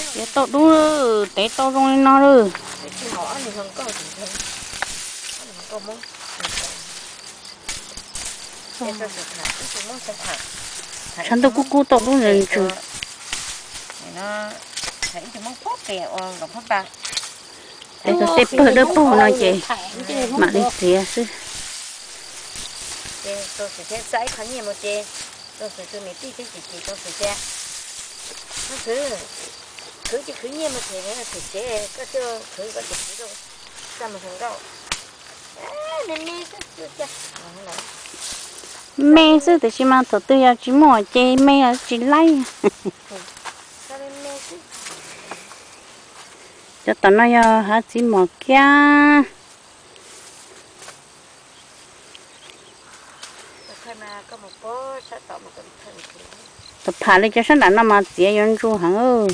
Txiav tauj dub, tev tauj zoo li no lawm. Tshav ntuj kub kub tauj dub ntsws ntsws. Tev tau tej pawg dawb paug no ces mam li txiav xwb. Me xwb tiam sis mas thaum twg yog tsis muaj ces me los tsis laib. Cov tom no yog hav txiv mos kiab. Tom pham li cov sab nram no mas txiav yuav ntsuj heev.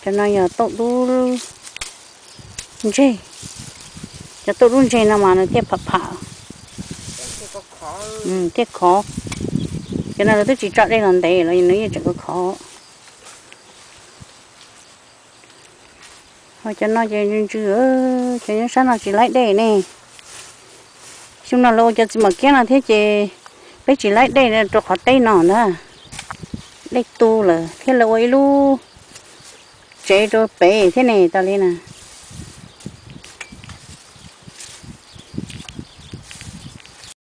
Cov no yog tauj dub ntseg. Cov tauj dub ntseg no mas nws thiaj pham pham, thiaj khov. Cov no lawv twb tsis tso dej los ntev los nws yeej tseem khov khov. Ho cov no ces ntsws ntsws, cov nyob sab no tsis laib dej ne. Xyoo no lawv ua cov txiv mos kiab no thiab ces peb tsis laib dej rau qhov teb no ntag. Dej tu lawm thiab lawv ua ib lub tsev rau pem thiab ne tas li na.